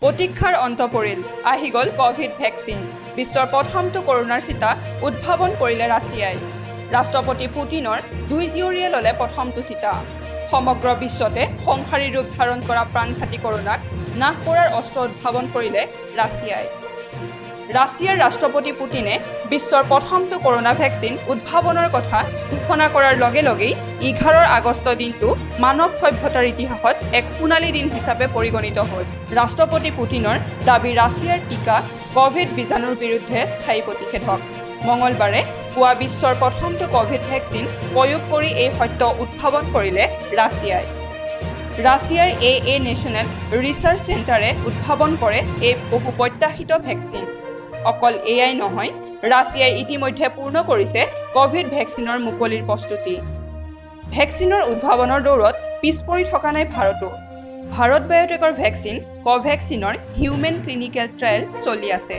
প্ৰতীক্ষাৰ অন্ত পৰিল, আহি গ'ল ক'ভিড ভেকচিন। বিশ্বৰ প্ৰথমটো কৰোণাৰ ছিটা উদ্ভাৱন কৰিলে ৰাছিয়াই। ৰাষ্ট্ৰপতি পুটিনৰ দুই জীয়ৰীয়ে ল'লে প্ৰথমটো ছিটা। সমগ্ৰ বিশ্বতে সংহাৰী ৰূপ ধাৰণ কৰা প্ৰাণঘাতী কৰোণাক নাশ কৰাৰ অস্ত্ৰ উদ্ভাৱন কৰিলে ৰাছিয়াই। ৰাছিয়াৰ ৰাষ্ট্ৰপতি পুটিনে বিশ্বৰ প্ৰথমটো কৰোণা ভেকচিন উদ্ভাৱনৰ কথা ঘোষণা কৰাৰ লগে লগেই 11 আগষ্ট দিনটো মানৱ সভ্যতাৰ ইতিহাসত এক সোণালী দিন হিচাপে পৰিগণিত হ'ল। ৰাষ্ট্ৰপতি পুটিনৰ দাবী ৰাছিয়াৰ টীকা ক'ভিড বীজাণুৰ বিৰুদ্ধে স্থায়ী প্ৰতিষেধক। মঙলবাৰে পুৱা বিশ্বৰ প্ৰথমটো ক'ভিড ভেকচিন প্ৰয়োগ কৰি এই সত্য উদ্ভাৱন কৰিলে ৰাছিয়াই। ৰাছিয়াৰ এ এ নেশ্যনেল ৰিচাৰ্চ চেণ্টাৰে উদ্ভাৱন কৰে এই বহু প্ৰত্যাশিত ভেকচিন। অকল এয়াই নহয়, ৰাছিয়াই ইতিমধ্যে পূৰ্ণ কৰিছে ক'ভিড ভেকচিনৰ মুকলিৰ প্ৰস্তুতি। ভেকচিনৰ উদ্ভাৱনৰ দৌৰত পিছ পৰি থকা নাই ভাৰতো। ভাৰত বায়'টেকৰ ভেকচিন কভেক্সিনৰ হিউমেন ক্লিনিকেল ট্ৰায়েল চলি আছে।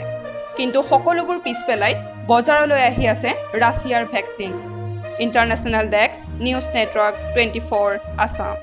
কিন্তু সকলোবোৰ পিছ পেলাই বজাৰলৈ আহি আছে ৰাছিয়াৰ vaccine. International desk, news network 24 Assam.